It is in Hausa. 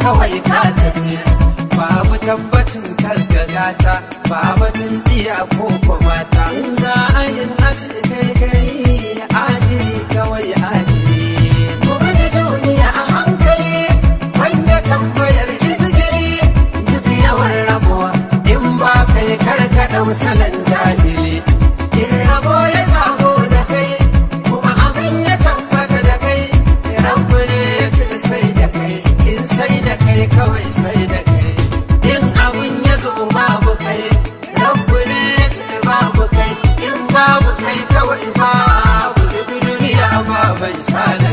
kawai ka tafi. Babu tabbacin gata, babatin iya ko mata. In za a yi ashe kai kai adili, kawai adili. Gobe da duniya a hankali, wanda tambayar izgiri, duk yawan rabuwa in ba kai karkaɗa salon jahili. In rabo ya zago da kai, kuma abin ya tabbata da kai, rabu ne ya ci sai da kai, in sai da kai kawai sai da kai. In abin ya zo babu kai, rabu ne ya ci babu kai, in babu kai kawai babu. Duk duniya ba bai sa da